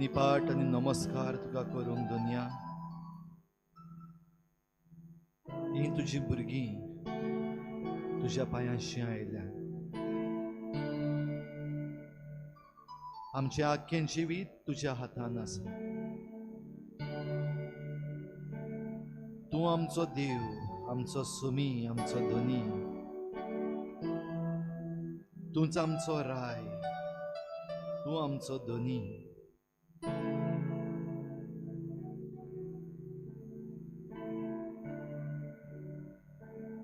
निपाट आनी नमस्कार तुका करूंक दुनिया ही तुजी भुरगीं तुज्या पांयांशी आयल्या. आमचें आख्खें जिवीत तुज्या हातान आसा. तूं आमचो देव, आमचो सुमी, आमचो धनी, तूंच आमचो राय, तूं आमचो धनी.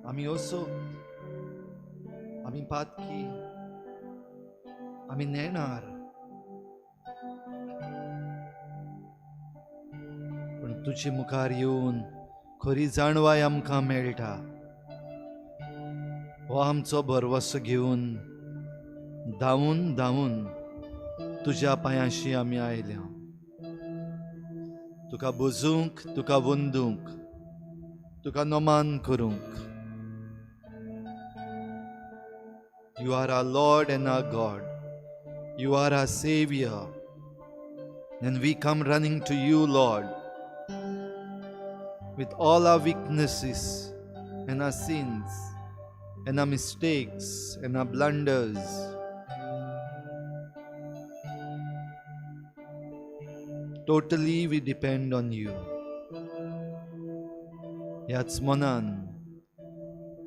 आमी असोक्त, आमी पातकी, आमी नेणार, पूण तुजे मुखार येवन खरी जाणवाय आमकां मेळटा. हो आमचो भरवसो घेवन धांवून धांवून तुज्या पांयांशी आमी आयल्या. तुका बोजूंक, तुका वंदूंक, तुका नमान करूंक. You are our Lord and our God. You are our Savior. And we come running to you, Lord, with all our weaknesses and our sins and our mistakes and our blunders. Totally we depend on you. ह्याच मनान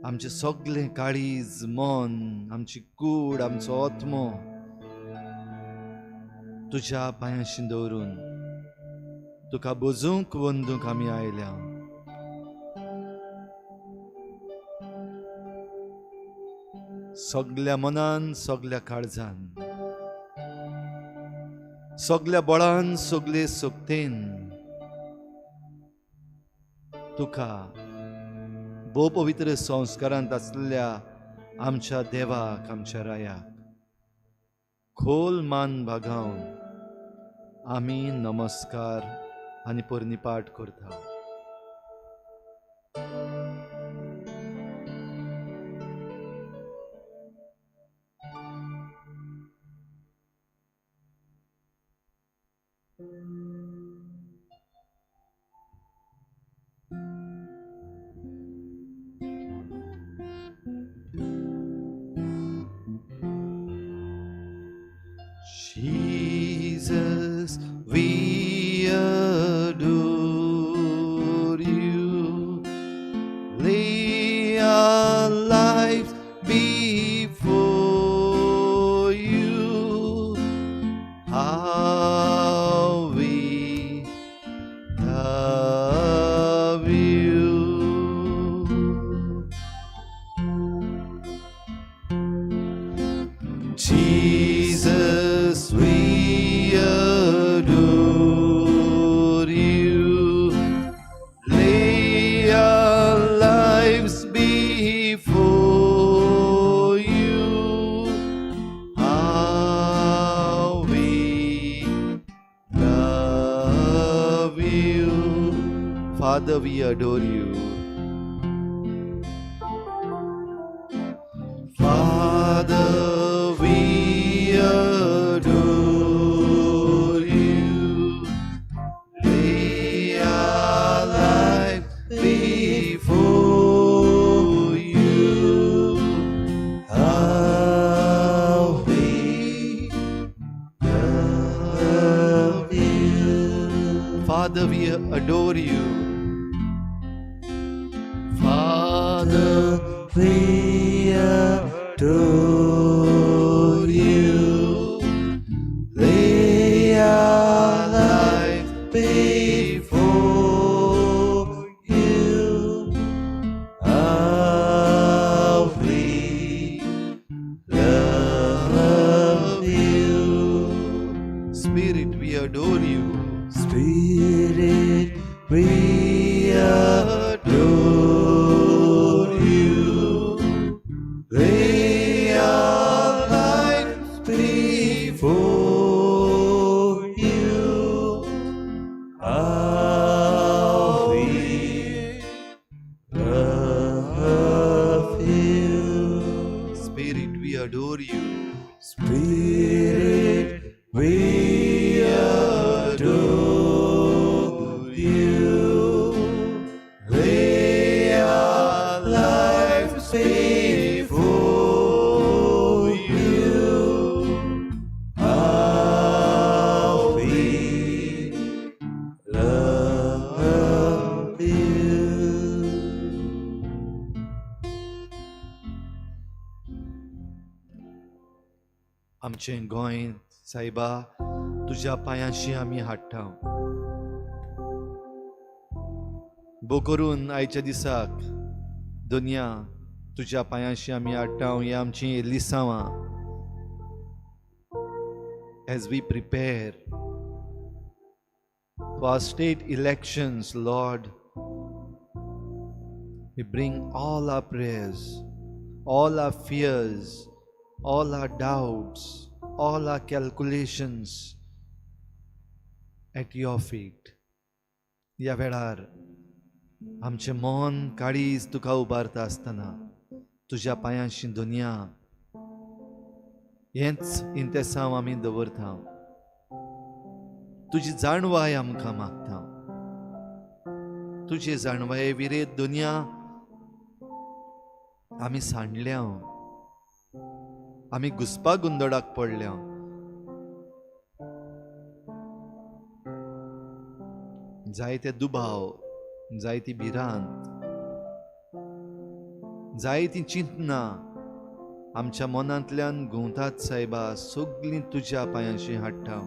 आमचें सगळें काळीज, मन, आमची कूड, आमचो आत्मो तुज्या पांयांशी दवरून तुका बोजूंक वंदूंक आमी आयल्या. सगल्या मनान, सगल्या काळजान, सगल्या बळान, सगले शक्तेन तुका भोव पवित्र संस्कारांत आसलेल्या आमच्या देवाक, आमच्या रायाक खोल मान बागावन आमी नमस्कार आनी पर्निपाठ करता. Jesus, we adore you. Lay our lives before you. How we love you. Jesus, we adore you. Lay our lives before you. How we love you. Father, we adore you. Father, we adore you. Lay our lives before you. How we love you. Father, we adore you. Father, we adore you. Lay our lives before you. How we love you. Spirit, we adore you. Spirit, we adore you. Lay our lives before you. How we love you. Spirit, we adore you. Spirit, we adore you. Lay our lives before you. How we love you. आमचें गोंय सायबा तुज्या पांयांशी आमी हाडटा. भो करून आयच्या दिसाक दुनिया तुज्या पांयांशी आमी हाडटा ही आमची एलिसांवां. As we prepare for our state elections, Lord, we bring all our prayers, all our fears, all our doubts, all our calculations at your feet. ह्या वेळार आमचें मन काळीज तुका उबारता आसतना तुज्या पांयांशी दुनिया हेंच इंतेसांव आमी दवरता. तुजी जाणवाय आमकां मागता. तुजे जाणवाये विरेत दुनिया आमी सांडल्या, आमी घुसपा गोंदळाक पडल्या. जायते दुबाव, जायती भिरांत, जायती चिंतना आमच्या मनांतल्यान घुंवतात सायबा, सगळीं तुज्या पांयांशी हाडटा.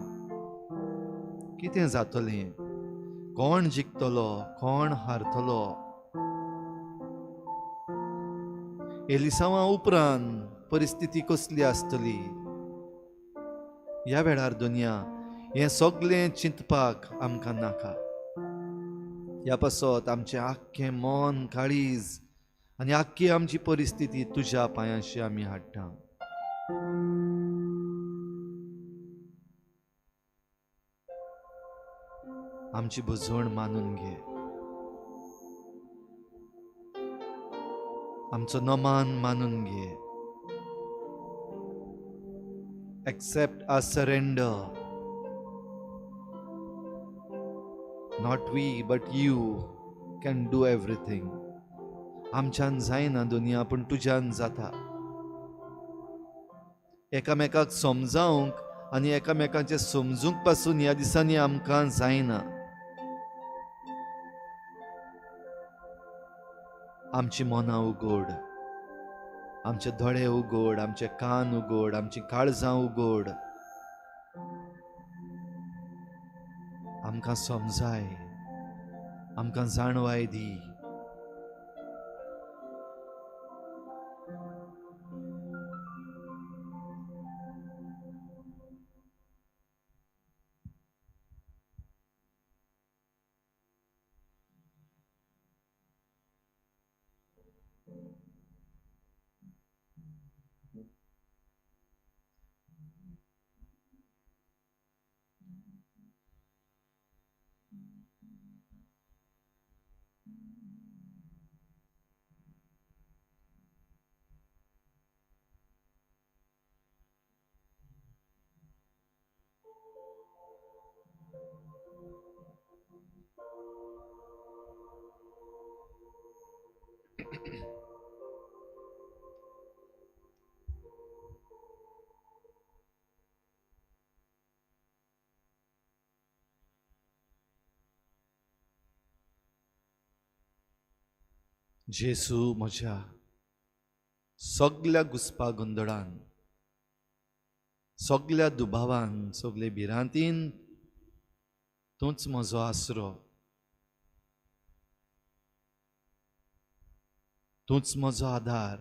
कितें जातलें, कोण जिखतलो, कोण हारतलो? एलिसांवा उपरांत परिस्थिती कसली आसतली? ह्या वेळार दुनिया हें सगळें चिंतपाक आमकां नाका. ह्या पासत आमचें आख्खें मन, काळीज आनी आख्खी आमची परिस्थिती तुज्या पांयांशी आमी हाडटा. आमची भजवण मानून घे, आमचो नमान मानून घे. Accept our surrender. Not we, but you can do everything. आमच्यान जायना दुनिया, पूण तुज्यान जाता. एकामेकाक समजावंक आनी एकामेकांचें समजूंक पासून ह्या दिसांनी आमकां जायना. आमची मनां उगड, आमचे दोळे उगड, आमचे कान उगड, आमची काळजां उगड. आमकां समजाय, आमकां जाणवाय दी. जेसू म्हज्या सगल्या घुसपा गोंदळान, सगल्या दुबावान, सगले भिरांतीन तूंच म्हजो आसरो, तूंच म्हजो आदार.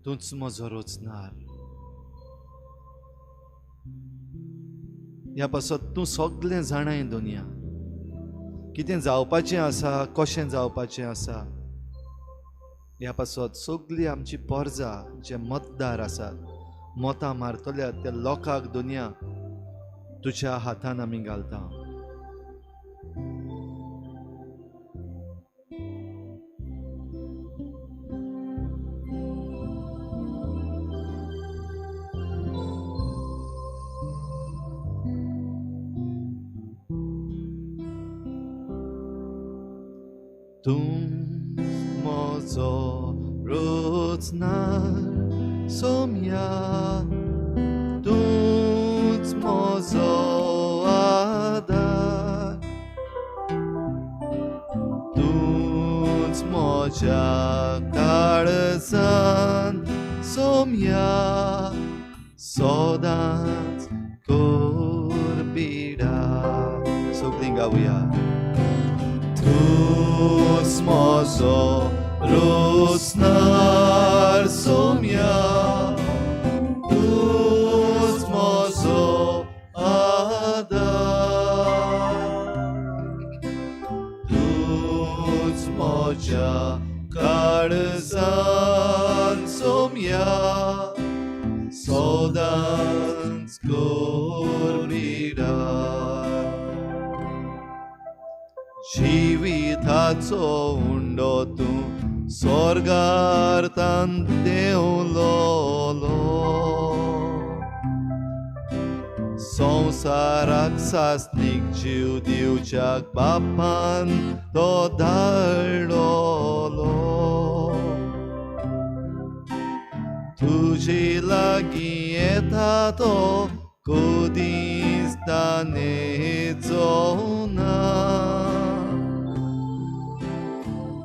तूंच म्हजो रोचणार. ह्या पासत तूं सगळें जाणाय दुनिया, कितें जावपाचें आसा, कशें जावपाचें आसा. ह्या पासत सगळी आमची पोरजा जे मतदार आसात, मतां मारतल्या त्या लोकांक दुनिया तुज्या हातान आमी घालता. तूं म्हजो रोचणार सोम्या, तूंच म्हजो आदार, तूंच म्हजो म्हज्या काळजान सोम्या सदांच कोर पिडा. सगळीं गावया. तूंच म्हजो रोसनार सोम्या, तूंच म्हजो आदार, तूंच म्हज्या काळजान सोम्या सदांच कोर पिडा. जिविताचो उंडो तूं स्वर्गार तान देंवलोलो, संवसाराक सासणीक जीव दिवच्याक बापान तो धाडलोलो. तुजे लागीं येता तो कदींच तानेचो ना,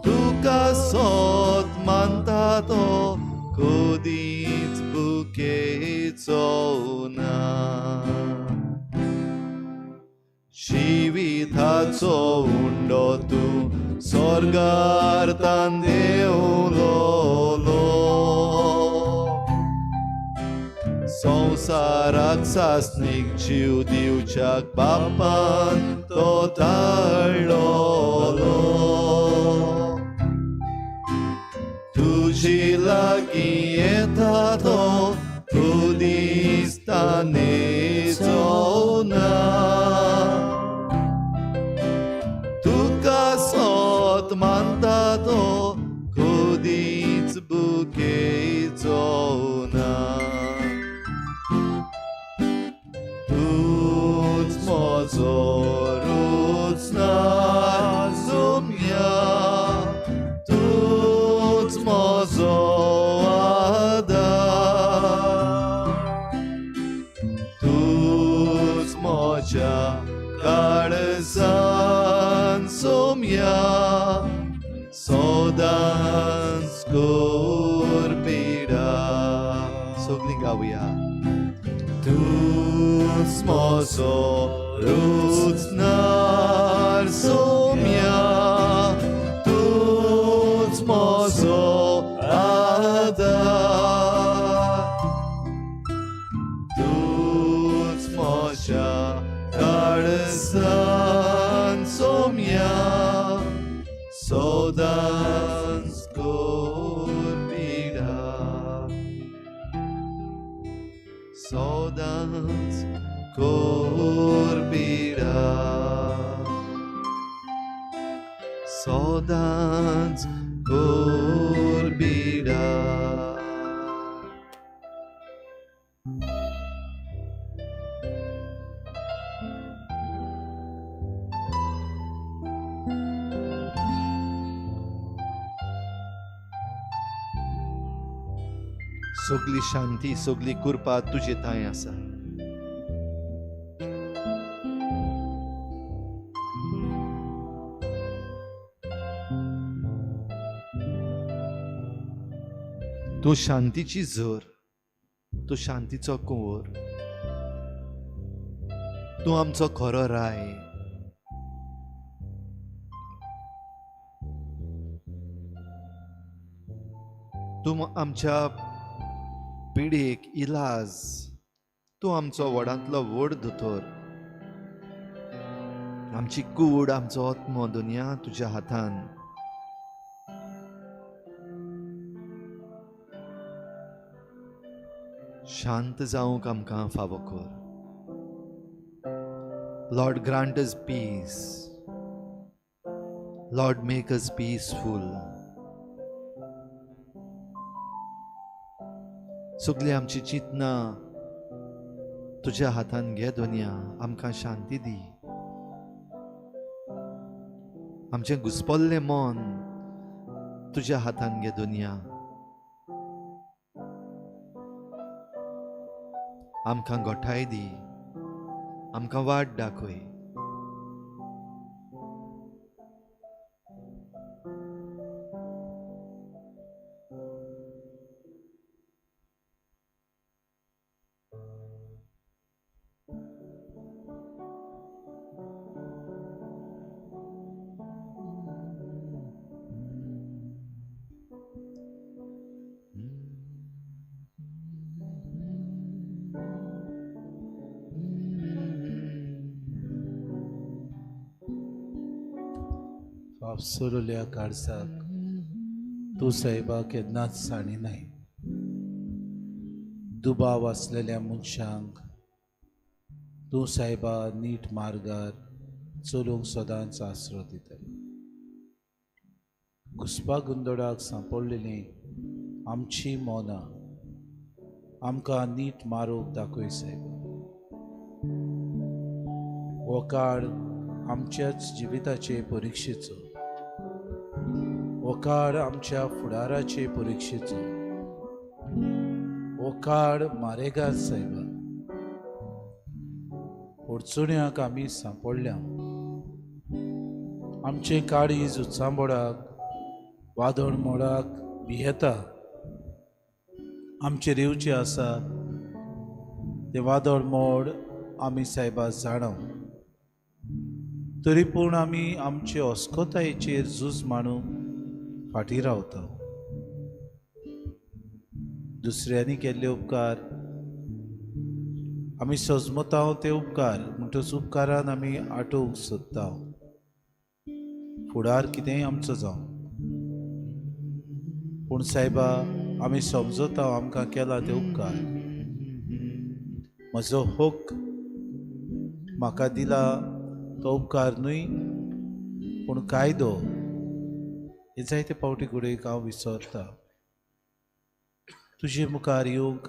तुका सोद मानता तो कदींच भुकेचो ना. जिविताचो उंडो तूं स्वर्गार तान देंवलोलो, संवसाराक सासणीक जीव दिवच्याक बापान तो धाडलोलो. तुजे लागीं येता तो कदींच तानेचो ना, तुका सोद मानता तो कदींच भुकेचो ना. तूंच म्हजो रोसनार सोम्या, तूंच म्हजो आदार, तूंच म्हज्या काळजान सोम्या सदांच कोर पिडा. सगळीं गावया. तूंच म्हजो रोसनार सोम्या, तूंच म्हजो आदार, तूंच म्हज्या काळजान सोम्या सदांच कोर पिडा, सदांच कोर पिडा, सदांच कोर पिडा. सगली शांती सगली कृपा तुजे थांय आसा. तूं शांतीची झर, तूं शांतीचो कुंवर, तूं आमचो खरो राय. तूं आमच्या पिडेक इलाज, तूं आमचो व्हडांतलो व्हड दोतोर. आमची कूड, आमचो आत्मो दुनिया तुज्या हातान. शांत जावंक आमकां फावो कर. Lord, grant us peace. Lord, make us peaceful. सगळीं आमची चिंतनां तुज्या हातान घे दुनिया, आमकां शांती दी. आमचें घुसपल्लें मन तुज्या हातान घे दुनिया, आमकां गोठाय दी, आमकां वाट दाखय. पापसोरल्या काळजाक तूं सायबा केन्नाच सांडिनाय. दुबाव आसलेल्या मनशांक तूं सायबा नीट मार्गार चलूंक सदांच आसरो दिताय. घुसपा गोंदळाक सांपडलेली आमची मनां आमकां नीट मारूंक दाखय सायबा. हो काळ आमच्याच जिविताचे परिक्षेचो, हो काळ आमच्या फुडाराचे परिक्षेचो, हो काळ मारेगार सायबा. अडचण्याक आमी सांपडल्या, आमचें काळीज उचांबळाक वादळ मोडाक भियेता. आमचेर येवचें आसा तें वादळ मोड आमी सायबा जाणाव, तरी पूण आमी आमचे अस्कोतायेचेर झूज मांडूंक फाटीं रावता. दुसऱ्यांनी केल्ले उपकार आमी सजमता ते उपकार, म्हणटच उपकारान आमी आटोवंक सोदता. फुडार कितेंय आमचो जावं, पूण सायबा आमी समजता आमकां केला ते उपकार. म्हजो हक म्हाका दिला तो उपकार न्हय, पूण कायदो हे जायते पावटी घडयेक हांव विसरता. तुजे मुखार येवंक,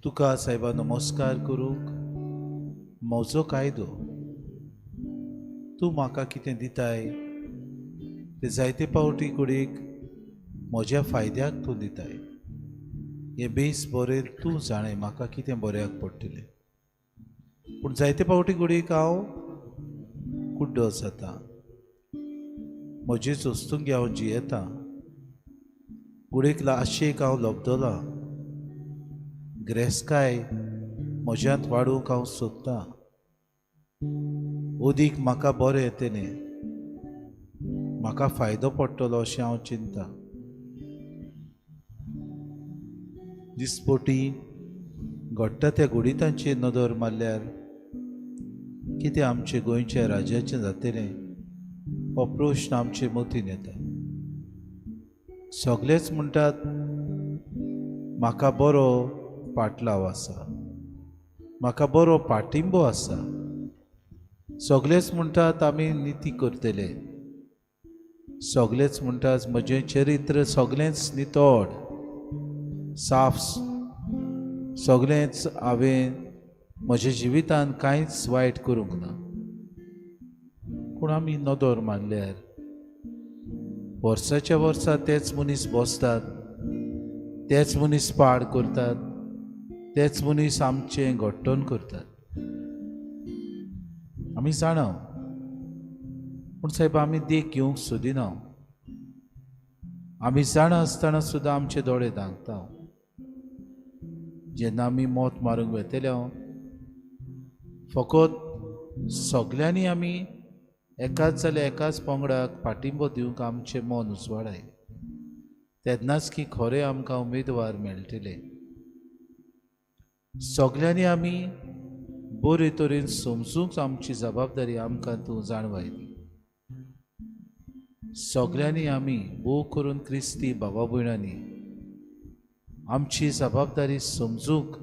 तुका सायबा नमस्कार करूंक म्हजो कायदो तूं म्हाका कितें दिताय ते जायते पावटी घडयेक म्हज्या फायद्याक तूं दिताय. हें बेस बरें तूं जाणें म्हाका कितें बऱ्याक पडटलें, पूण जायते पावटी घडयेक हांव कुड्डो जाता. म्हजेच वस्तूंक हांव जियेता, घडयेक आशेक हांव लब्दलां, ग्रेस्काय म्हज्यांत वाडोवंक हांव सोदतां. अदीक म्हाका बरें येतलें, म्हाका फायदो पडटलो अशें हांव चिंता. दिसपटी घडटा त्या घडितांचेर नदर मारल्यार कितें आमचे गोंयच्या राज्याचें जातलें हो प्रश्न आमचे मतीन येता. सगळेच म्हणटात म्हाका बरो पाटलाव आसा, म्हाका बरो पाटिंबो आसा. सगळेच म्हणटात आमी निती करतले, सगळेच म्हणटात म्हजें चरित्र सगळेंच नितळ साफ, सगळेंच हांवें म्हज्या जिवितान कांयच वायट करूंक ना. पूण आमी नदर मारल्यार वर्साच्या वर्सा तेच मनीस बसतात, तेच मनीस पाड करतात, तेच मनीस आमचें घट्टण करतात. आमी जाणा, पूण सायब आमी देख घेवंक सोदिना. आमी जाणा आसतना सुद्दां आमचे दोळे धांकता. जेन्ना आमी मत मारूंक वेतले फकत सगल्यांनी आमी एकाच जाल्यार एकाच पंगडाक पाटिंबो दिवंक आमचें मन उजवाडाय, तेन्नाच की खरें आमकां उमेदवार मेळटले. सगल्यांनी आमी बरे तरेन समजूंक आमची जबाबदारी आमकां तूं जाणवाय दी. सगल्यांनी आमी भोव करून क्रिस्ती बाबा भयणांनी आमची जबाबदारी समजूंक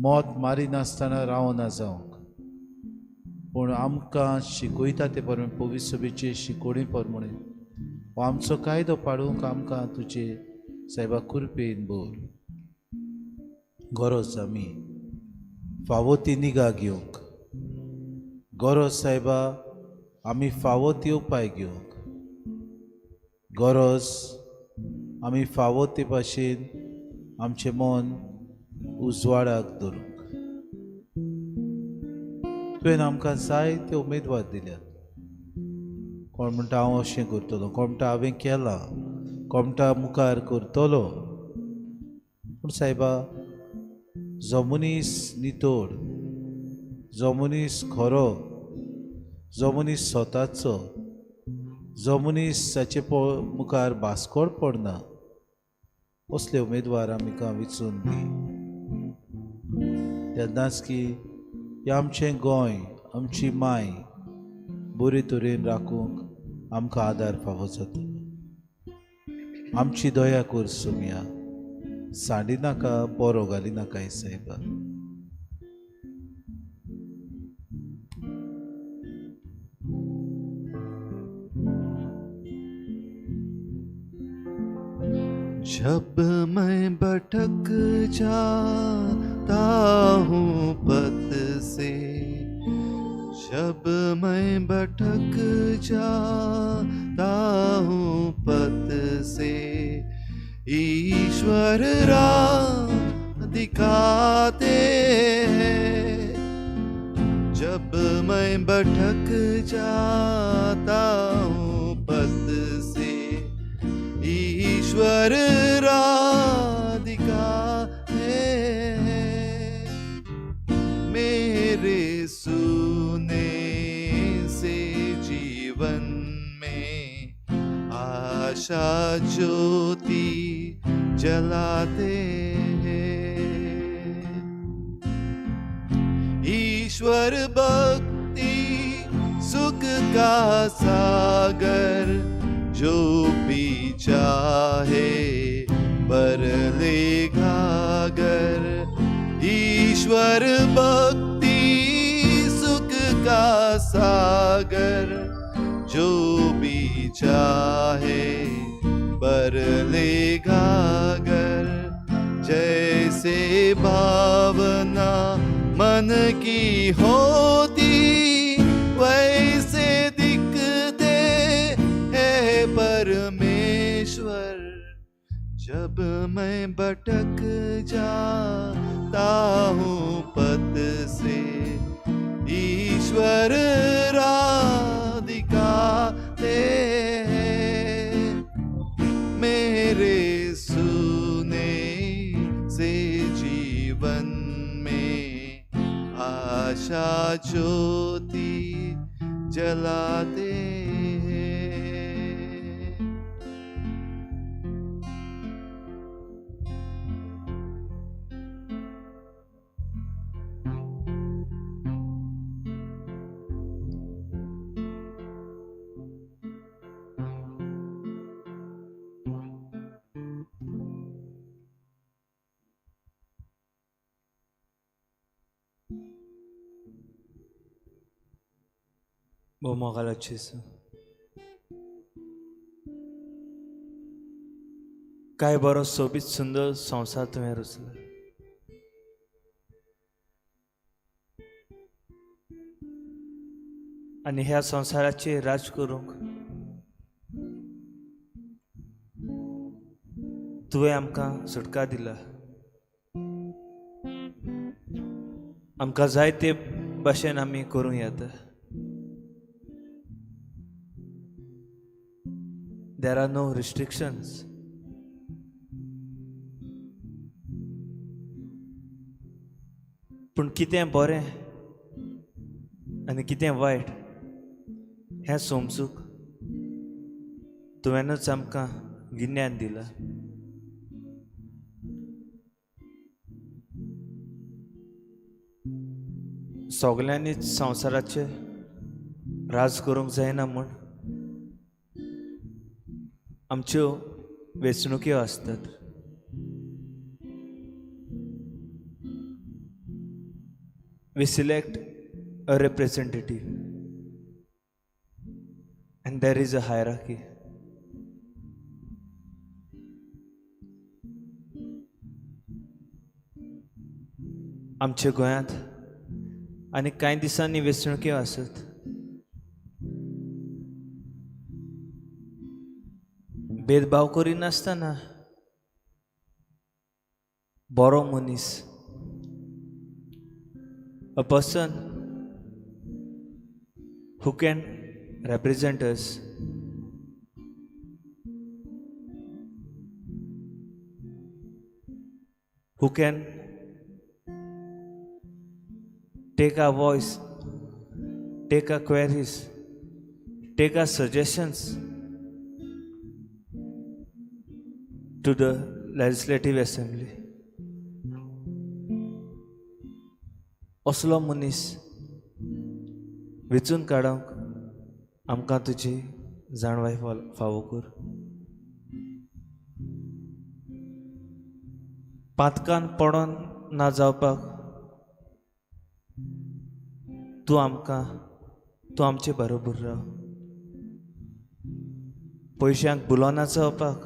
मत मारिनासतना रावना जावंक, पूण आमकां शिकयता ते प्रमाणे पवित्र सभेचे शिकोवणे प्रमाणे हो आमचो कायदो पाडूंक आमकां तुजे सायबा कृपेन भर. गरज आमी फावो ती निगा घेवंक, गरज सायबा आमी फावो ती उपाय घेवंक, गरज आमी फावो ते भाशेन आमचें मन उजवाडाक धरूंक. तुवें आमकां जायते उमेदवार दिल्यात. कोण म्हणटा हांव अशें करतलो, कोण म्हणटा हांवें केलां, कोण म्हणटा मुखार करतलो. पूण सायबा जो मनीस नितळ, जो मनीस खरो, जो मनीस स्वताचो, जो मनीस जाचे मुखार भास्कोड पडना, असले उमेदवार आमकां विचून दी. तेन्नाच की आमचें गोंय, आमची माय बरे तरेन राखूंक आमकां आदार फावो जातलो. आमची दया कर सोमया, सांडी नाका, बरो घाली नाका सायबा. जब मैं भटक जाता हूँ पथ से, जब मैं भटक जाता हूँ पथ से, ईश्वर राह दिखाते हैं। जब मैं भटक जाता हूँ पथ से, ईश्वर राह दिखाते हैं। मेरे सुने से जीवन में आशा ज्योति जलाते हैं। ईश्वर भक्ति सुख का सागर, जो भी चाहे भर ले घाघर। ईश्वर भक्ति सुख का सागर, जो भी चाहे भर ले घाघर। जैसे भावना मन की होती, वैसे दिखते हैं परमेश्वर। जब मैं भटक जाता हूँ पथ से, ईश्वर राह दिखाते हैं। मेरे सुने से जीवन में आशा ज्योति जलाते हैं। भोव जेजू, काय बरो सोबीत सुंदर संवसार तुवें रचलो. आनी ह्या संवसाराचेर राज करूंक तुवें आमकां सुटका दिला. आमकां जाय ते भाशेन आमी करूं येता. There are no restrictions. पूण कितें बरें आनी कितें वायट हें समजूंक तुवेंनूच आमकां गिन्यान दिलां. सगल्यांनीच संवसाराचेर राज करूंक जायना म्हूण आमच्यो वेंचणुक्यो आसतात. We select a representative and there is a hierarchy. आमच्या गोंयांत आनी कांय दिसांनी वेंचणुक्यो आसत. भेदभाव करिनासतना बरो मनीस, a person who can represent us, who can take our voice, take our queries, take our suggestions to the Legislative Assembly. असलो मनीस वेंचून काडूंक आमकां तुजी जाणवाय फावो कर. पातकान पडोन ना जावपाक तूं आमकां, तूं आमचे बरोबर राव. पयशांक बुलोना जावपाक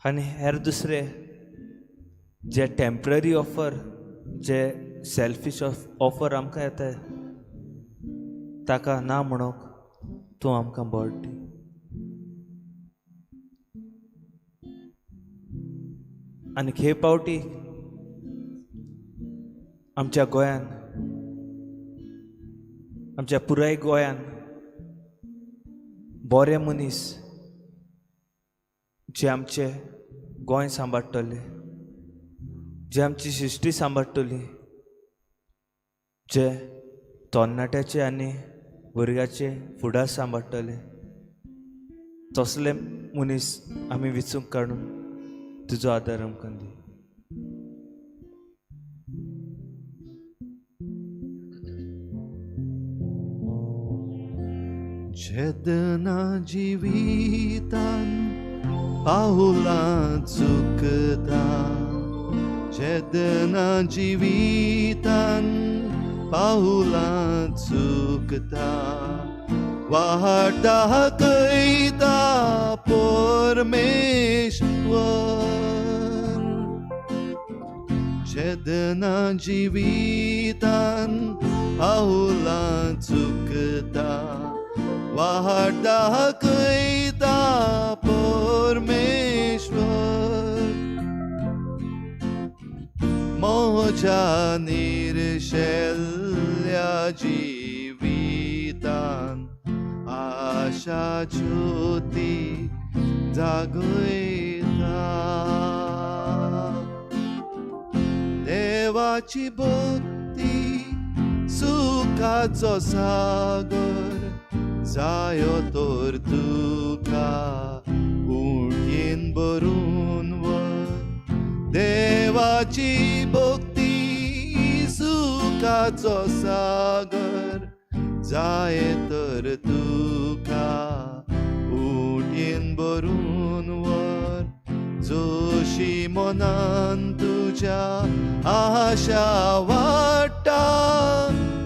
आनी हेर दुसरे जे टेम्प्ररी ऑफर, जे सेल्फीश ऑफर आमकां येता ताका ना म्हणूंक तूं आमकां बळ दी. आनी हे पावटी आमच्या गोंयान, आमच्या पुराय गोंयान बरे मनीस जे आमचे गोंय सांबाळटले, जे आमची सृश्टी सांबाळटली, जे तरणाट्याचे आनी भुरग्याचे फुडार सांबाळटले, तसले मनीस आमी विचूंक काडून तुजो आदार आमकां दी. जेदना जिवितान पावलां चुकता, जेदना जिवितान पावलां चुकता, वाट दाखयता परमेश्वर. जेदना जिवितान पावलां चुकता, वाट दाखयता परमेश्वर. म्हज्या निर्शेल्ल्या जिवितान आशा ज्योती जागयता. देवाची भक्ती सुखाचो सागर, जायो तर तुका उंटयेन भरून वर. देवाची भक्ती सुखाचो सागर, जाय तर तुका उंटयेन भरून वर. जोशी मनान तुज्या आशा वाडटा,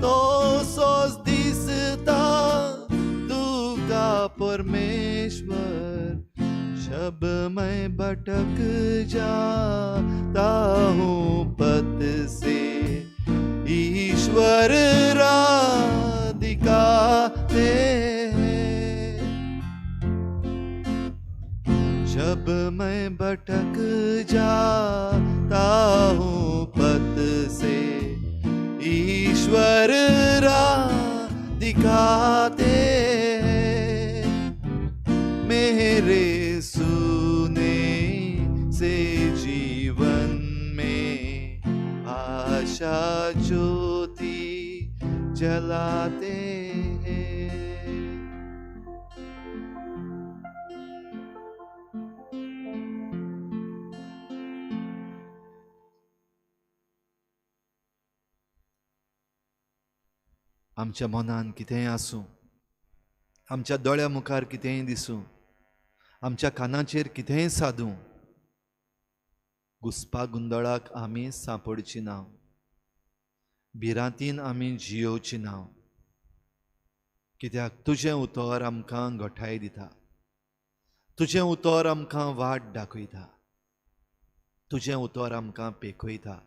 तसोच दिसता तुका परमेश्वर. जब मैं भटक जाता हूँ पथ से, ईश्वर राह दिखाते हैं. जब मैं भटक जाता हूँ पथ से, ईश्वर राह दिखाते हैं. मेरे सुने से जीवन में आशा ज्योति जलाते हैं. आमच्या मनान कितेंय आसूं, आमच्या दोळ्या मुखार कितेंय दिसूं, आमच्या कानाचेर कितेंय सादूं, घुसपा गोंदळाक आमी सांपडची ना, भिरांतीन आमी जियोवची ना. कित्याक तुजें उतर आमकां घटाय दिता, तुजें उतर आमकां वाट दाखयता, तुजें उतर आमकां पेखयता.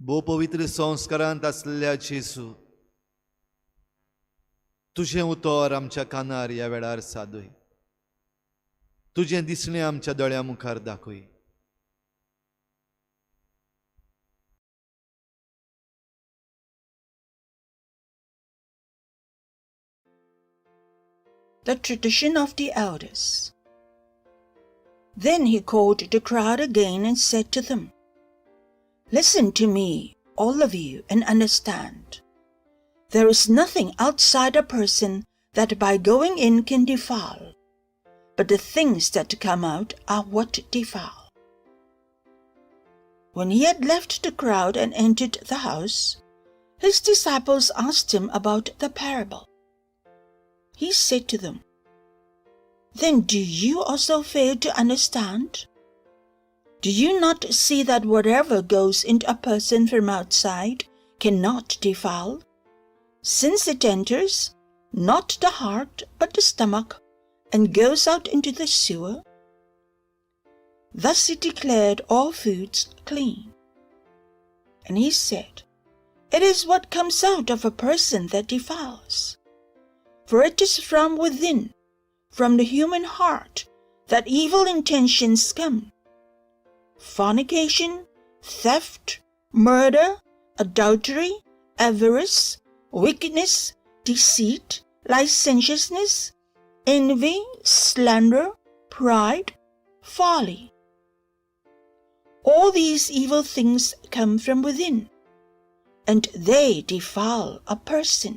भोव पवित्र संस्कारांत आसलेल्या जेजू, तुजें उतर आमच्या कानार ह्या वेळार सादय, तुजें दिसणें आमच्या दोळ्या मुखार दाखय. The tradition of the elders. Then he called the crowd again and said to them, Listen to me, all of you, and understand. There is nothing outside a person that by going in can defile, but the things that come out are what defile. When he had left the crowd and entered the house, his disciples asked him about the parable. He said to them, "Then do you also fail to understand? Do you not see that whatever goes into a person from outside cannot defile, since it enters not the heart but the stomach and goes out into the sewer?" Thus he declared all foods clean. And he said, "It is what comes out of a person that defiles. For it is from within, from the human heart, that evil intentions come: fornication, theft, murder, adultery, avarice, wickedness, deceit, licentiousness, envy, slander, pride, folly. All these evil things come from within, and they defile a person."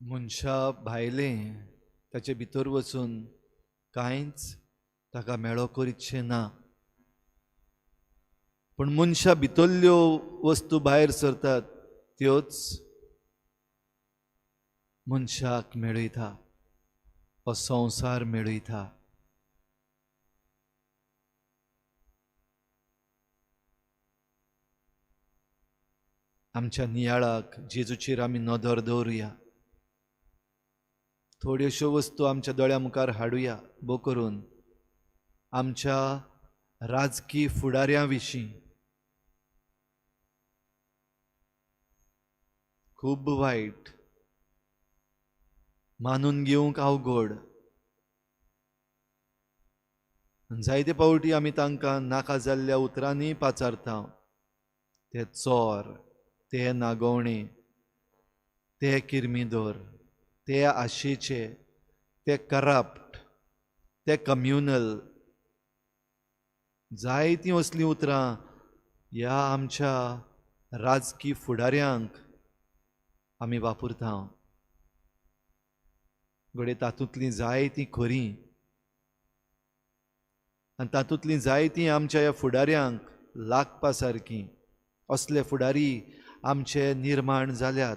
मनशा भायलें ताचे भितर वचून कांयच ताका मेळो करीतशें ना, पूण मनशा भितरल्यो वस्तू भायर सरतात त्योच मनशाक मेळयता, हो संवसार मेळयता. आमच्या नियाळाक जेजूचेर आमी नदर दवरुया, थोड्योश्यो वस्तू आमच्या दोळ्या मुखार हाडुया, बो करून आमच्या राजकी फुडाऱ्यां विशीं खूब वायट मानून घेवंक अवघड. जायते पावटी आमी तांकां नाका जाल्ल्या उतरांनी पाचारता, ते चोर, ते नागोवणे, ते किर्मिदोर, ते आशेचे, ते करप्ट, ते कम्युनल, जायतीं असलीं उतरां ह्या आमच्या राजकी फुडाऱ्यांक आमी वापरता. घडये तातूंतलीं जायतीं खरीं आनी तातूंतलीं जायतीं आमच्या ह्या फुडाऱ्यांक लागपा सारकीं. असले फुडारी आमचे निर्माण जाल्यात,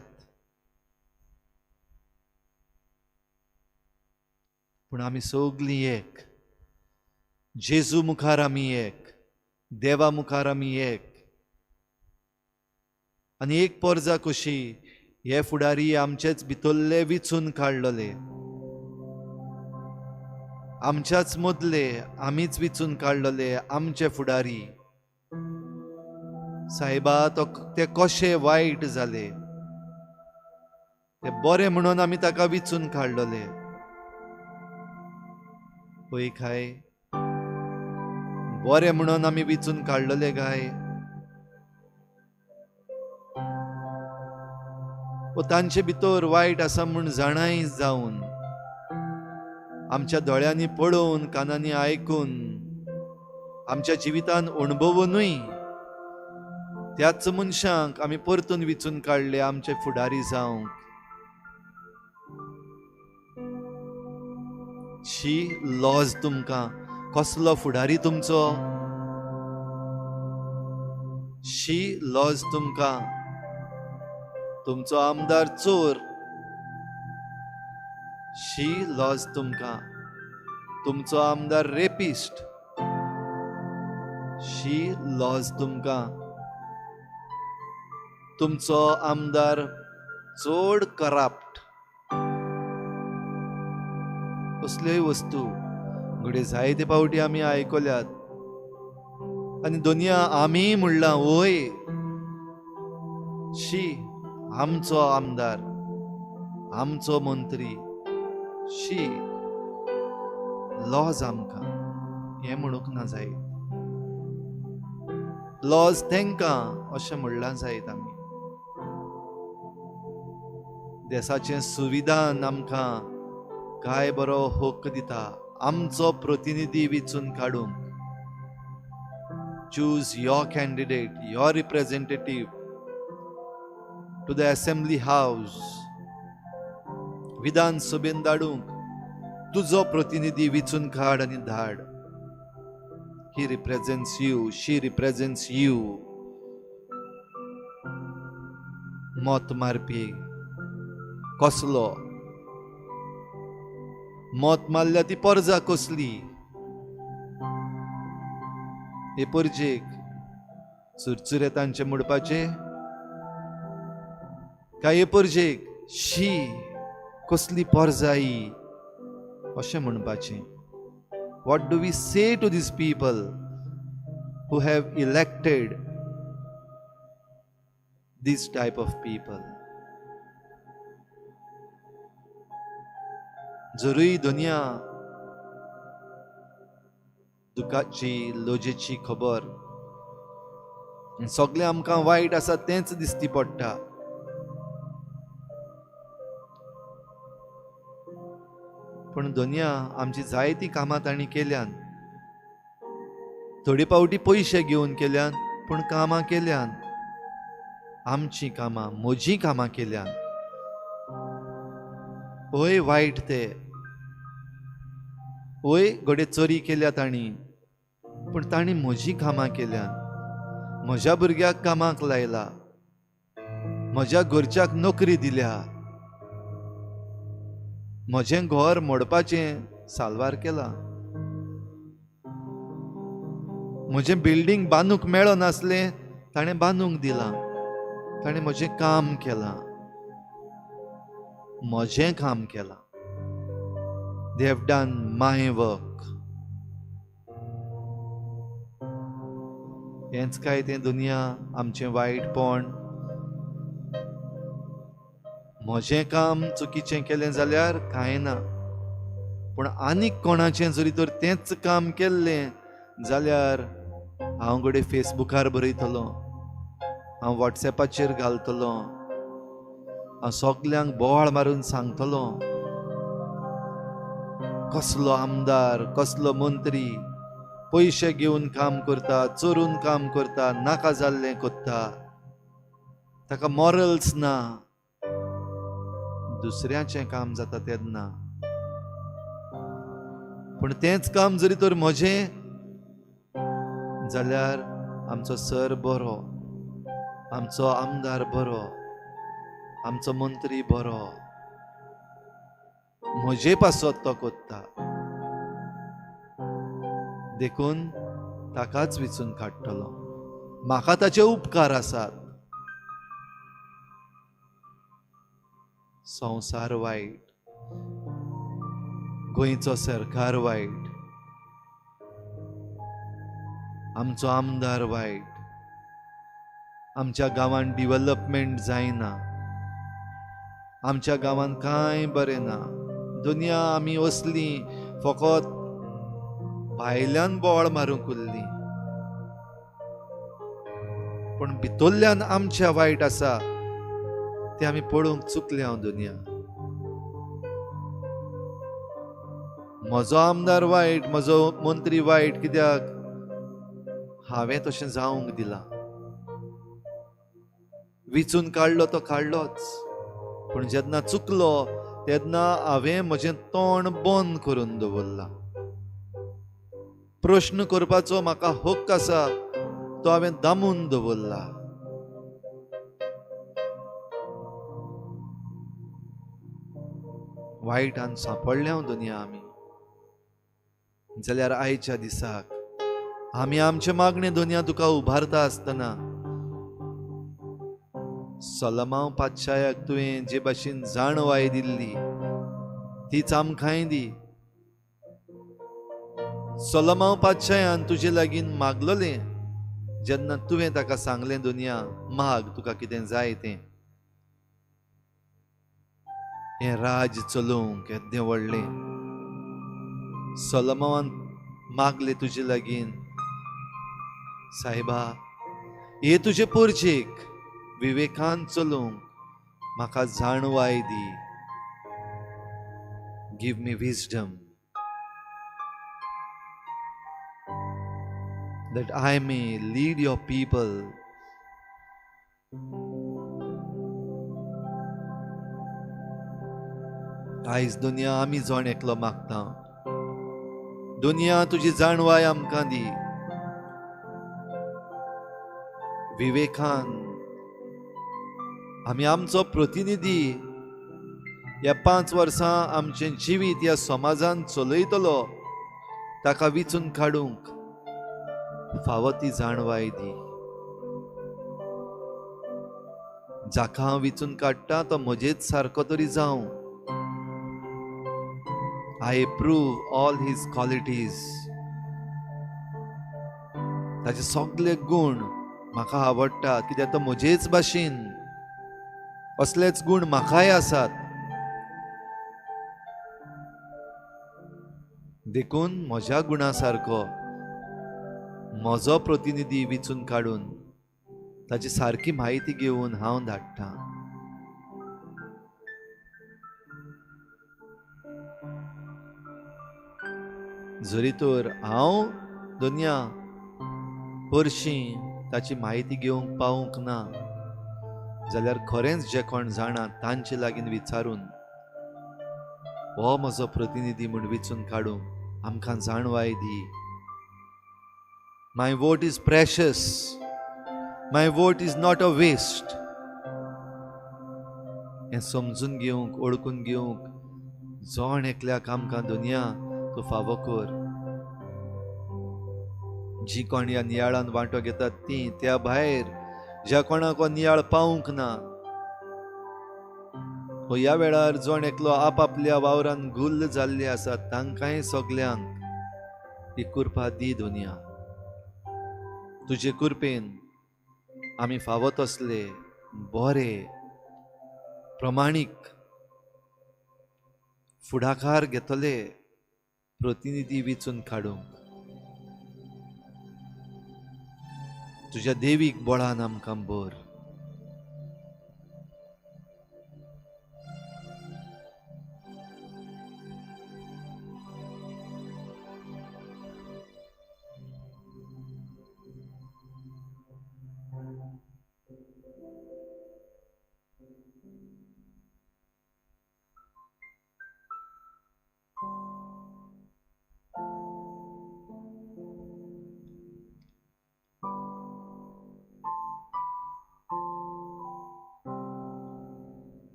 पूण आमी सगलीं एक, जेजू मुखार आमी एक, देवा मुखार आमी एक. आनी एक पोरजा कशी हे फुडारी आमचेच भितरले विचून काडलेले, आमच्याच मदले आमीच विचून काडलेले आमचे फुडारी. सायबा, तो ते कशे वायट जाले, ते बरे म्हणून आमी ताका विचून काडलेले. पळय काय बरे म्हणून आमी विचून काडलेले काय? ओ तांचे भितर वायट आसा म्हूण जाणाय जावन, आमच्या दोळ्यांनी पळोवन, कानांनी आयकून, आमच्या जिवितान अणभवूनय त्याच मनशांक आमी परतून विचून काडले आमचे फुडारी जावंक. शी, लॉज तुमकां, कसलो फुडारी तुमचो? शी, लॉज तुमकां, तुमचो आमदार चोर. शी, लॉज तुमकां, तुमचो आमदार रेपिस्ट. शी, लॉज तुमकां, तुमचो आमदार चड करप्ट. असल्योय वस्तू घडये जायते पावटी आमी आयकल्यात आनी दोनया आमी म्हणलां, वय शी, आमचो आमदार, आमचो मंत्री, शी, लॉज आमकां. हें म्हणूंक ना जायत, लॉज तांकां अशें म्हणलां जायत. आमी देशाचें संविधान आमकां काय बरो हक्क दिता आमचो प्रतिनिधी विचून काडूंक. Choose your candidate, your representative to the assembly house. विधानसभेन धाडूंक तुजो प्रतिनिधी विचून काड आनी धाड. He represents you, she represents you. मत मारपी कसलो? मत मारल्या ती परजा कसली? हे परजेक चुरचुरे तांचे म्हणपाचें काय हे परजेक शी कसली परजा ही अशें म्हणपाचें? What do we say to these people who have elected this type of people? जरूय दुनिया दुखाची लजेची खबर, सगळें आमकां वायट आसा तेंच दिसती पडटा. पूण दुनिया आमची जायतीं कामां तांणी केल्यान, थोडे फावटी पयशे घेवन केल्यान, पूण कामां केल्यान, आमचीं कामां, म्हजीं कामां केल्यान. हय वायट ते, हय घडये चोरी केल्या तांणी, पूण तांणी म्हजीं कामां केल्यान, म्हज्या भुरग्याक कामाक लायला, म्हज्या घरच्याक नोकरी दिल्या, म्हजें घर मोडपाचें साल्वार केलां, म्हजें बिल्डींग बांदूंक मेळनासलें ताणें बांदूंक दिलां, ताणें म्हजें काम केलां, म्हजें काम केलां. They have done my work. हेंच काय तें दुनिया आमचें वायटपण. म्हजें काम चुकीचें केलें जाल्यार कांय ना, पूण आनीक कोणाचें जरी तर तेंच काम केल्लें जाल्यार हांव घडये फेसबुकार बरयतलो, हांव वॉट्सएपाचेर घालतलो, हांव सगल्यांक बोवाळ मारून सांगतलो कसलो आमदार, कसलो मंत्री पयशे घेवन काम करता, चोरून काम करता, नाका जाल्लें करता, ताका मॉरल्स ना. दुसऱ्याचें काम जाता तेन्ना, पूण तेंच काम जरी तर म्हजें जाल्यार आमचो सर बरो, आमचो आमदार बरो, आमचो मंत्री बरो, म्हजे पासत तो कोत्ता, देखून ताकाच विचून काडटलो, म्हाका ताचे उपकार आसात. संवसार वायट, गोंयचो सरकार वायट, आमचो आमदार वायट, आमच्या गांवांत डिवलपमेंट जायना, आमच्या गांवांत कांय बरें ना. दुनिया आमी असली फकत भायल्यान बोवाळ मारूंक उरली, पूण भितरल्यान आमच्या वायट आसा तें आमी पळोवंक चुकले. हांव दुनिया म्हजो आमदार वायट, म्हजो मंत्री वायट, कित्याक हांवें तशें जावंक दिलां. विचून काडलो तो काडलोच, पूण जेन्ना चुकलो तेन्ना हांवें म्हजें तोंड बंद करून दवरलां. प्रश्न करपाचो म्हाका हक्क आसा तो हांवें दामून दवरला. वायटान सांपडल्या दुनिया आमी. जाल्यार आयच्या दिसाक आमी आमचे मागणे दुनिया तुका उबारता आसतना सलमाव पातशायाक तुवें जे भाशेन जाणवाय दिल्ली तीच आमकांय दी. सलमाव पातशायान तुजे लागीं मागलोलें जेन्ना तुवें ताका सांगलें दुनिया माग तुका कितें जाय तें, हें राज चलोवंक येद्दें व्हडलें. सलमावान मागलें तुजे लागीं, सायबा हे तुजे पोरजेक विवेकान चलोवंक म्हाका जाणवाय दी. Give me wisdom. that I may lead your people. आयज दुनिया आमी जण एकलो मागता, दुनिया तुजी जाणवाय आमकां दी, विवेकान आमी आमचो प्रतिनिधी ह्या 5 वर्सां आमचें जिवीत ह्या समाजान चलयतलो ताका विचून काडूंक फावो ती जाणवाय दी. जाका हांव विचून काडटा तो म्हजेच सारको तरी जावं. I approve all his qualities. ताचे सगळे गुण म्हाका आवडटात कित्याक तो म्हजेच भाशेन, असलेच गुण म्हाकाय आसात. देखून म्हज्या गुणा सारको म्हजो प्रतिनिधी विचून काडून ताची सारकी म्हायती घेवन हांव धाडटा. जरी तर हांव दुनिया परशी ताची म्हायती घेवंक पावूंक ना जाल्यार खरेंच जे कोण जाणा तांचे लागीं विचारून हो म्हजो प्रतिनिधी म्हूण विचून काडूंक आमकां जाणवाय दी. My vote is precious, my vote is not a waste. हें समजून घेवंक, ओळखून घेवंक जण एकल्याक आमकां दुनिया तूं फावो कर. जी कोण ह्या नियाळान वांटो घेतात ती, त्या भायर ज्या कोणाक हो नियाळ पावूंक ना, हो ह्या वेळार जण एकलो आपापल्या वावरान गुल्ल जाल्ले आसा तांकांय सगल्यांक ही कृपा दी दुनिया. तुजे कृपेन आमी फावो तसले बरे प्रमाणीक फुडाकार घेतले प्रतिनिधी विचून काडूंक तुज्या देवीक बळान आमकां भर.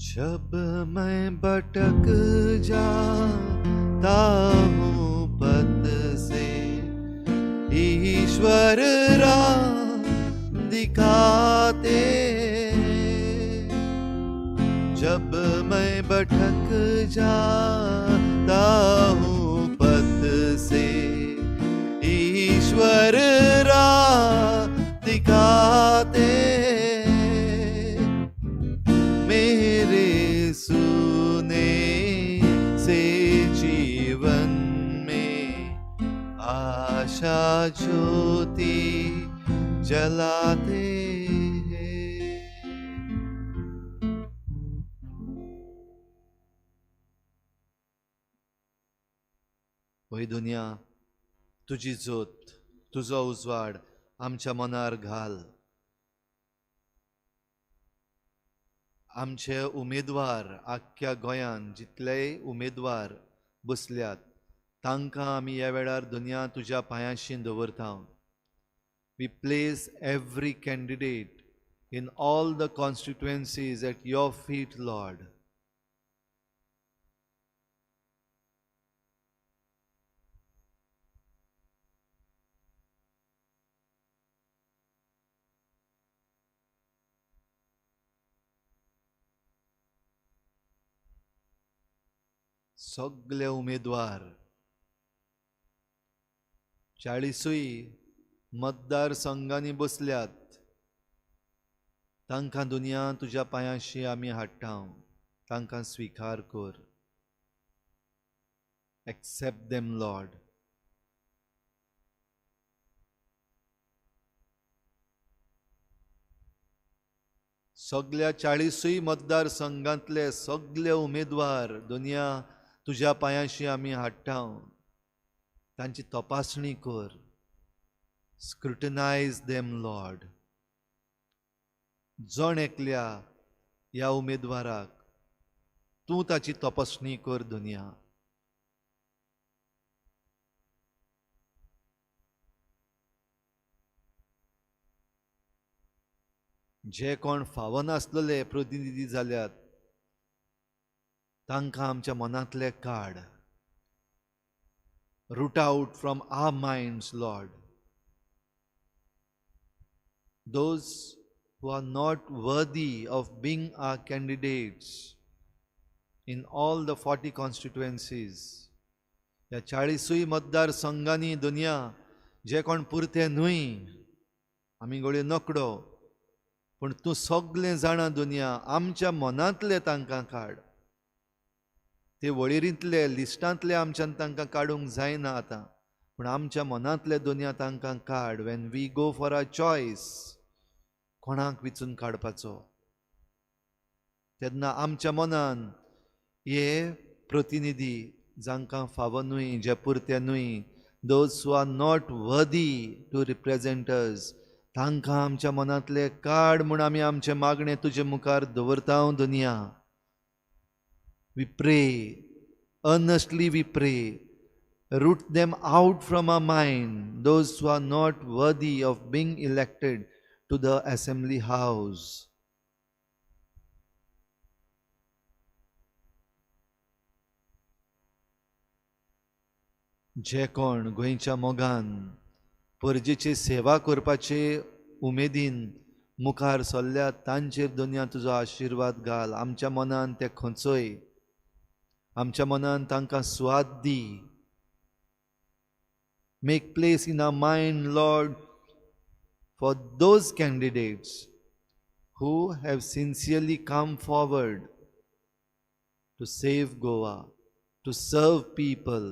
जब मैं भटक जाता हूँ पथ से, ईश्वर राह दिखाते। जब मैं भटक जाता हूँ पथ से, ईश्वर राह दिखाते। मेरे सुने से जीवन में आशा ज्योति जलाते हैं। वही दुनिया तुजी जोत, तुजो उजवाड आमच्या मनार घाल. आमचे उमेदवार आख्ख्या गोंयान जितलेय उमेदवार बसल्यात तांकां आमी ह्या वेळार दुनिया तुज्या पांयांशी दवरता. We place every candidate in all the constituencies at your feet, Lord. सगळे उमेदवार 40 मतदार संघांनी बसल्यात तांकां दुनिया तुज्या पांयांशी आमी हाडटा. तांकां स्विकार कर. Accept them, Lord. सगल्या 40 मतदारसंघांतले सगले उमेदवार दुनिया तुज्या पांयांशी आमी हाडटा. तांची तपासणी कर. Scrutinise them Lord. जण एकल्या ह्या उमेदवाराक तूं ताची तपासणी कर दुनिया. जे कोण फावो नासलेले प्रतिनिधी जाल्यात तांकां आमच्या मनांतले काड. Root out from our minds, Lord, those who are not worthy of being our candidates in all the 40 constituencies. ह्या 40 मतदारसंघांनी दुनिया जे कोण पुरते न्हय, आमी गोळये नकडो, पूण तूं सगळें जाणा दुनिया, आमच्या मनांतले तांकां काड. ते वळेरींतले लिस्टांतले आमच्यान तांकां काडूंक जायना आतां, पूण आमच्या मनांतले दुनिया तांकां काड. When we go for a choice, कोणाक विचून काडपाचो, तेन्ना आमच्या मनान हे प्रतिनिधी जांकां फावो न्हय, जे पुरते न्हय, those who are not worthy to represent us, तांकां आमच्या मनांतले काड म्हूण आमी आमचें मागणें तुजे मुखार दवरता दुनिया. We pray, earnestly we pray, root them out from our mind, those who are not worthy of being elected to the assembly house. जे कोण गोंयच्या मोगान परजेची सेवा करपाचे उमेदीन मुखार सरल्यात तांचेर दुनिया तुजो आशिर्वाद घाल. आमच्या मनान ते खंचय, आमच्या मनान तांकां स्वाद दी. Make place in our mind, Lord, for those candidates who have sincerely come forward to save Goa, to serve people.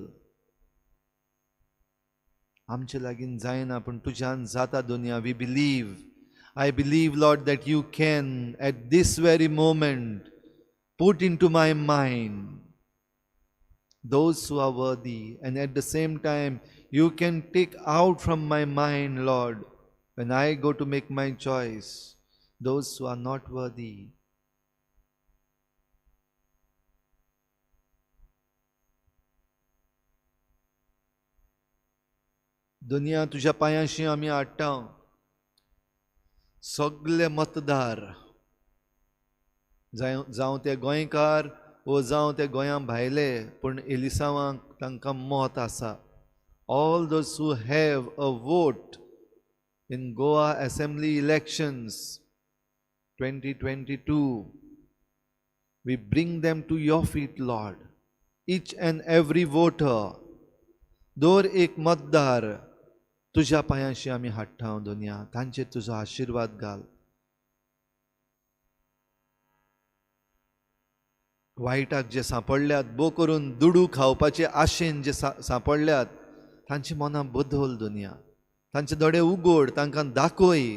आमचे लागीं जायना पूण तुज्यान जाता दुनिया. We believe, I believe, Lord, that you can at this very moment put into my mind those who are worthy, and at the same time you can take out from my mind, Lord, when I go to make my choice, those who are not worthy. दुनिया तुझ्या पांयांशी आमी हाडटा सगळे मतदार, जावं ते गोंयकार वो जावं ते गोंया भायले, पूण एलिसांवांक तांकां मत आसा. All those who have a vote in Goa assembly elections 2022, we bring them to your feet, Lord. Each and every voter, दर एक मतदार तुज्या पांयांशी आमी हाडटा दुनिया, तांचेर तुजो आशिर्वाद घाल. वायटाक जे सांपडल्यात, बो करून दुडू खावपाचे आशेन जे सांपडल्यात, तांची मनां बदल दुनिया, तांचे दोळे उगड, तांकां दाखय.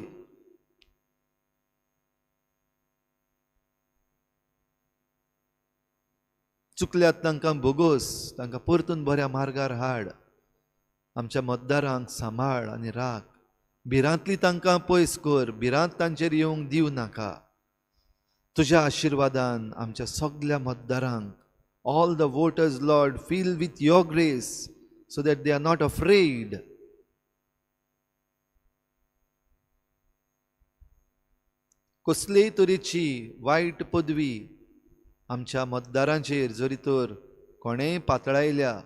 चुकल्यात तांकां भोगोस, तांकां परतून बऱ्या मार्गार हाड. आमच्या मतदारांक सांबाळ आनी राख. भिरांतली तांकां पयस कर, भिरांत तांचेर येवंक दिवं नाका. तुज्या आशिर्वादान आमच्या सगल्या मतदारांक, all the voters, Lord, fill with your grace so that they are not afraid. कसलेय तरेची वायट पदवी आमच्या मतदारांचेर जरी तर कोणेय पातळायल्या,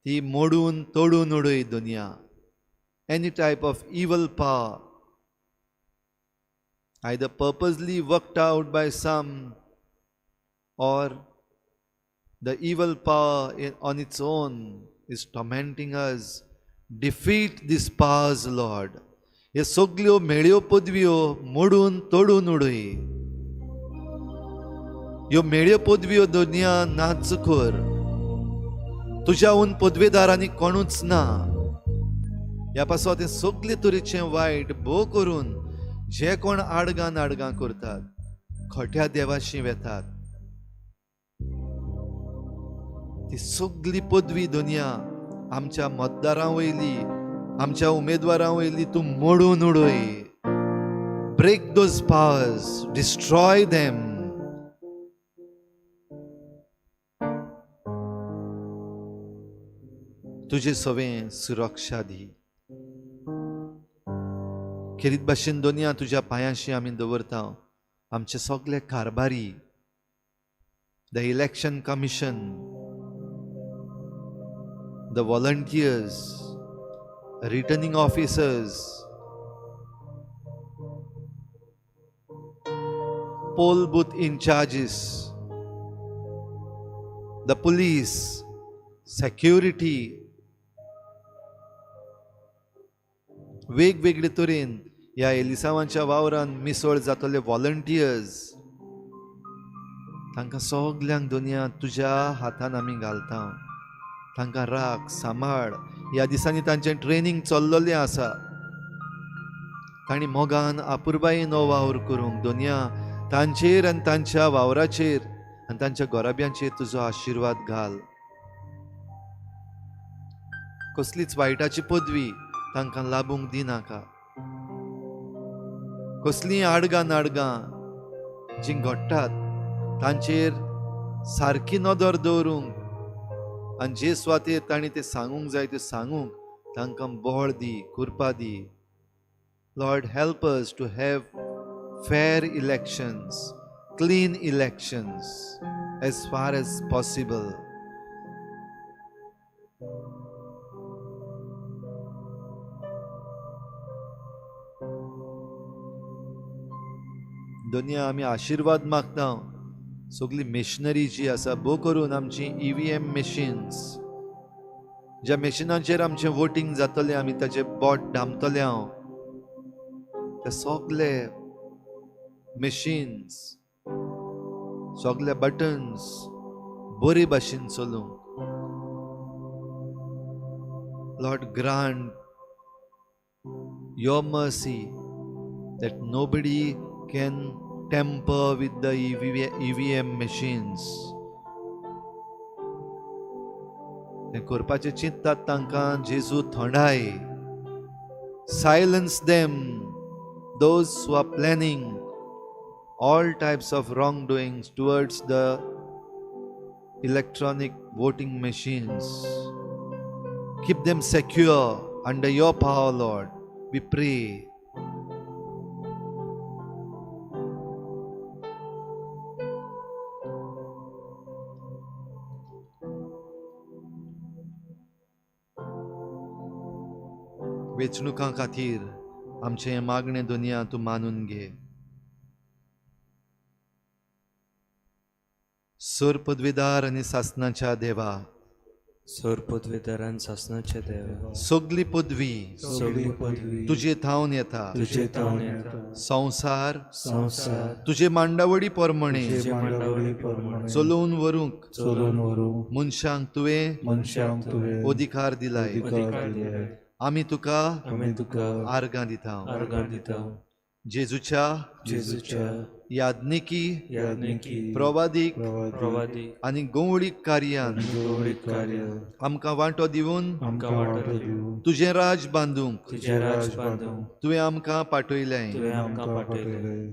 ती मोडून तोडून उडय दुनिया. Any type of evil power, either purposely worked out by some or the evil power on its own is tormenting us, defeat these powers, Lord. हे सगल्यो मेळ्यो पदव्यो मोडून तोडून उडय. ह्यो मेळ्यो पदव्यो दुनिया नाच कर. तुज्याहून पदवेदारांनी कोणूच ना. ह्या पासत हें सगळे तरेचें वायट भो करून जे कोण आडगां नाडगां करतात, खोट्या देवाशी वेतात, ती सगली पदवी दुनिया आमच्या मतदारां वयली, आमच्या उमेदवारां वयली तूं मोडून उडय. Break those powers, destroy them. तुजे सवें सुरक्षा दी. खेरीत भाशेन दोनया तुज्या पांयांशी आमी दवरता आमचे सगले कारभारी, the election commission, the volunteers, returning officers, poll booth incharges, the police, security, वेगवेगळे तरेन ह्या एलिसांवाच्या वावरान मिसळ जातले व्हॉलंटियर्स, तांकां सगल्यांक दुनिया तुज्या हातान आमी घालता. तांकां राख, सांबाळ. ह्या दिसांनी तांचें ट्रेनींग चल्ललें आसा. तांणी मोगान आपुरबायेन हो वावर करूंक दुनिया तांचेर आनी तांच्या वावराचेर आनी तांच्या गोराब्यांचेर तुजो आशिर्वाद घाल. कसलीच वायटाची पदवी तांकां लाबूंक दिनाका. कसलीं आडगां नाडगां जीं घडटात तांचेर सारकी नदर दवरूंक आनी जे सुवातेर तांणी तें सांगूंक जाय तें सांगूंक तांकां बळ दी, कृपा दी. Lord, help us to have fair elections, clean elections as far as possible. दुनिया आमी आशिर्वाद मागता. सगली मिशनरी जी आसा भो करून आमची EVM machines, ज्या मेशिनांचेर आमचें वोटींग जातलें, आमी ताचे बोट दामतले हांव, ते सगले मशीन्स, सगले बटन्स बरे भाशेन चलूंक. Lord, grant your mercy that nobody can tamper with the EVM machines. तें करपाचें चिंततात तांकां जेजू थंडाय. Silence them, those who are planning all types of wrongdoings towards the electronic voting machines. Keep them secure under your power, Lord. We pray. वेंचणुकां खातीर आमचें मागणें दुनिया तूं मानून घे. सर पदवीदार आनी सासनाच्या देवा, सर पदवीदार आनी सासनाच्या देवा, सगली पदवी सगली पदवी तुजे थावन येता. तुजे थावन येता. संवसार संवसार तुजे मांडावळी प्रमाणे तुजे मांडावळी प्रमाणे चलोवन व्हरूंक चलोवन व्हरूंक मनशांक तुवें मनशांक तुवें अधिकार दिलाय. अधिकार दिलाय. आमी तुका आमी तुका आर्गां दिता. आर्गां दिता. जेजूच्या जेजूच्या याज्ञिकी याज्ञिकी प्रवादीक प्रवादीक आनी गवळीक कार्यान गवळीक कार्यान आमकां वांटो दिवन आमकां वांटो दिवन तुजें राज बांदूंक तुजें राज बांदूंक तुवें आमकां पाठयलें. तुवें आमकां पाठयलें.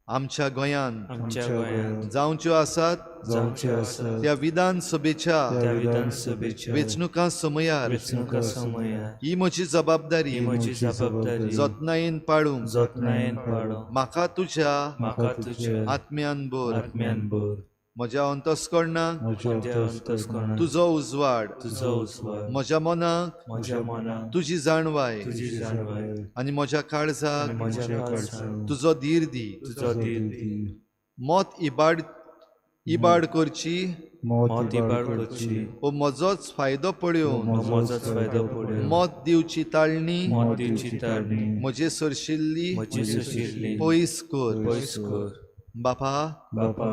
आमच्या गोंयांत आमच्या गोंयांत जावच्यो आसात जावचे आसात त्या विधानसभेच्या त्या विधानसभेच्या वेंचणुकां समयार वेंचणुकां समयार ही म्हजी जबाबदारी ही म्हजी जबाबदारी जतनायेन पाळूंक जतनायेन पाळूंक म्हाका तुज्या म्हाका तुज्या आत्म्यान भर. आत्म्यान भर. म्हज्या अंतस्करणाक म्हज्या अंतस्करणाक तुजो उजवाड, तुजो उजवाड, म्हज्या मनाक म्हज्या मनाक तुजी जाणवाय तुजी जाणवाय आनी म्हज्या काळजाक म्हज्या काळजाक तुजो धीर दी. तुजो धीर दी. मत इबाड करची मत इबाड करची वो म्हजोच फायदो पळोवन म्हजोच फायदो पळोवन मत दिवची ताळणी मत दिवची ताळणी म्हजे सरशिल्ली म्हजे सरशिल्ली पयस कर. पयस कर. बापा, बापा,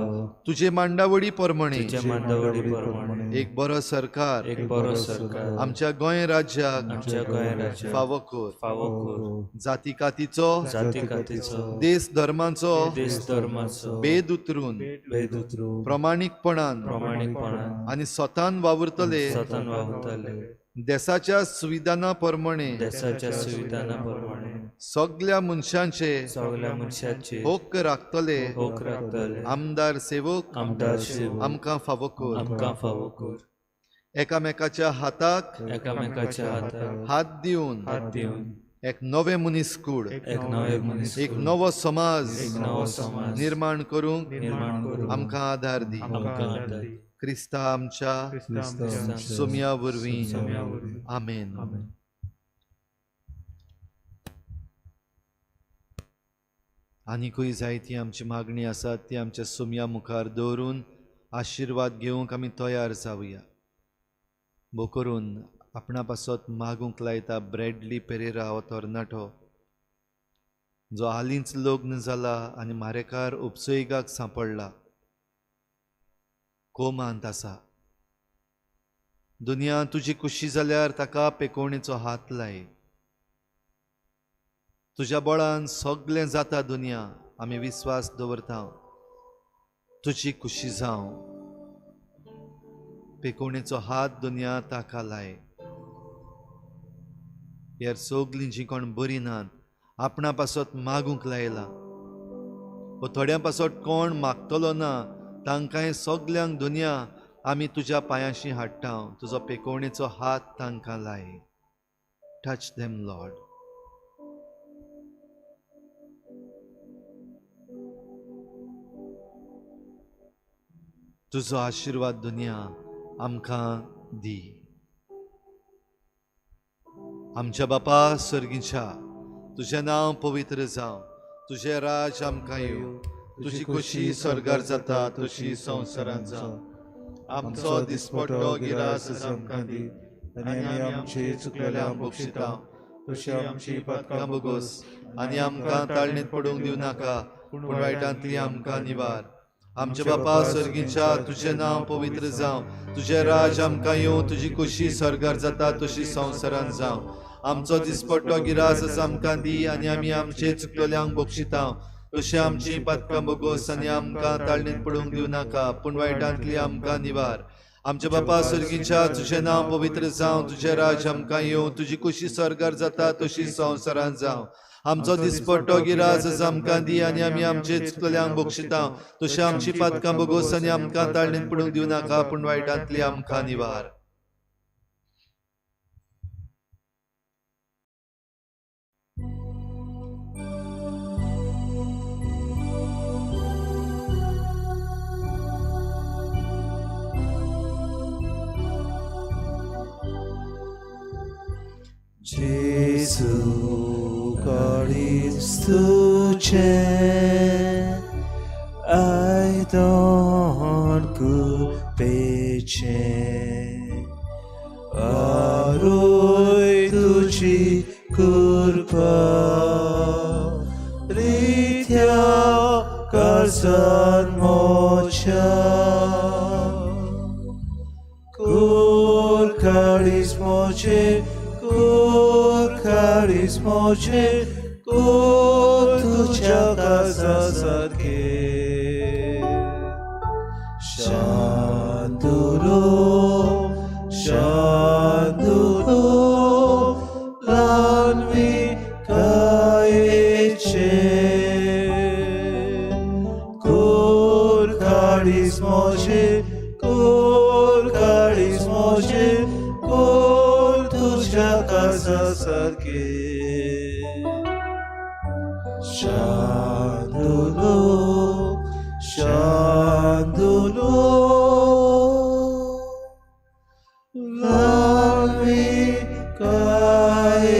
तुजे मांडावळी प्रमाणे तुज्या मांडावळी प्रमाणे एक बरो सरकार एक बरो सरकार आमच्या गोंय राज्याक आमच्या गोंय राज्याक फावो कर। फावो कर। जाती कातीचो, जाती कातीचो, देश धर्माचो, देश धर्माचो भेद उतरून भेद उतरून प्रमाणीकपणान प्रमाणीकपणान आनी स्वतान वावुरतले स्वतान वावुरतले देशाच्या सुविधाना प्रमाणे देशाच्या सुविधाना प्रमाणे सगळ्या मनशांचे सगळ्या मनशांचे हक्क राखतले हक्क राखतले आमदार सेवक आमदार सेवक आमकां फावो कर। आमकां फावो कर। एकामेकाच्या हाताक एकामेकाच्या हाताक हात दिवन हात दिवन एक नवे मनीस कूड, एक नवे मनीस एक नवो समाज एक नवो समाज निर्माण करूंक निर्माण करूंक आमकां आधार दी। आमकां आधार दी। क्रिस्ता आमच्या सोम्या वरवीं, आमेन। आनीकूय जायती आमची मागणी आसा ती आमच्या सोम्या मुखार दवरून आशिर्वाद घेवंक आमी तयार जावया। भो करून आपणा पासत मागूंक लायता ब्रॅडली पेरेरा हो तरणाटो जो हालींच लग्न जाला आनी मारेकार उपसोयगाक सांपडला, कोमांत आसा। दुनिया तुजी खुशी जाल्यार ताका पेकोवणेचो हात लाय। तुज्या बळान सगळें जाता दुनिया, आमी विस्वास दवरता। तुजी खुशी जावं, पेकोवणेचो हात दुनिया ताका लाय। ह्या सगळीं जीं कोण बरीं नात आपणा पासत मागूंक लायला वो थोड्यां पासत कोण मागतलो ना, तांकांय सगल्यांक दुनिया आमी तुज्या पांयांशी हाडटा। तुजो पेकोवणेचो हात तांकां लाय। Touch them Lord. तुजो आशिर्वाद दुनिया आमकां दी। आमच्या बापा सर्गीच्या, तुजें नांव पवित्र जावं, तुजें राज आमकां येवं, तुजी खुशी स्वर्गार जाता तशी संवसारांत जावं। आमचो दिसपट्टो गिरास आमकां दी आनी आमी आमची चुकलेल्यांक बक्षिता तशी आमची पातकां बोगोस आनी आमकां ताळणेंत पडूंक दिवं नाका, पूण वायटांतली आमकां निवार। आमच्या बापा सर्गीच्या, तुजें नांव पवित्र जावं, तुजें राज आमकां येवं, तुजी खुशी स्वर्गार जाता तशी संवसारांत जावं। आमचो दिसपट्टो गिरास आमकां दी आनी आमी आमचे चुकलेल्यांक बक्षिता तशी आमची पातकां बोगोस आनी आमकां ताळणेंत पडूंक दिवं नाका, पूण वायटांतली आमकां निवार। आमच्या बापा सर्गीच्या, तुजें नांव पवित्र जावं, तुजें राज आमकां येवं, तुजी खुशी स्वर्गार जाता तशी संवसारांत जावं। आमचो दिसपट्टो गिरास आमकां दी आनी आमी आमचे चुकलेल्यांक बक्षिता तशी आमची पातकां बोगोस आनी आमकां ताळणेंत पडूंक दिवं नाका, पूण वायटांतली आमकां निवार। Gesù Cristuce, ai don culpece, aroi tuci curpa, ritia calzan mocia, cur carismoce, cur carismoce, cur tucia casa sarche. Shantulo, Shantulo, lanvi caece. Cur carismoce, cur carismoce, cur tucia casa sarche. Shantulo, Shantulo, lanvi caece.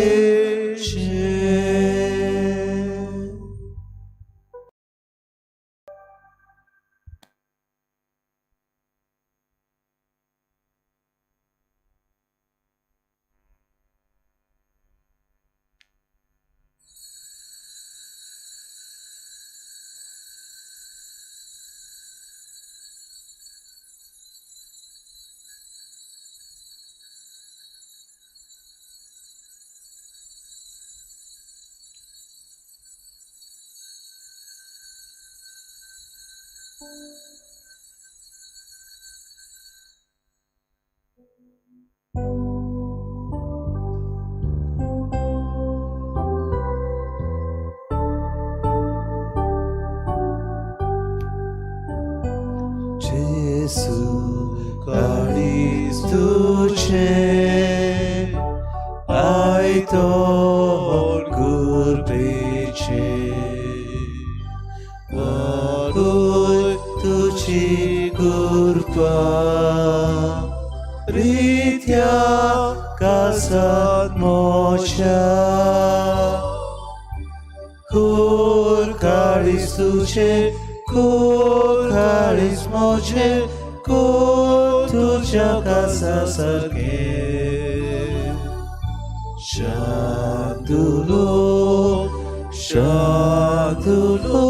जेसू काळीज तुजें आयतोन गुरबेचें वाडूय तुजी कृपा रित्या कासात मोच्या कोर काळीज तुजें कोर काळीज म्हजें कोर तुज्या कासा सारकें शांतुलो शांतुलो.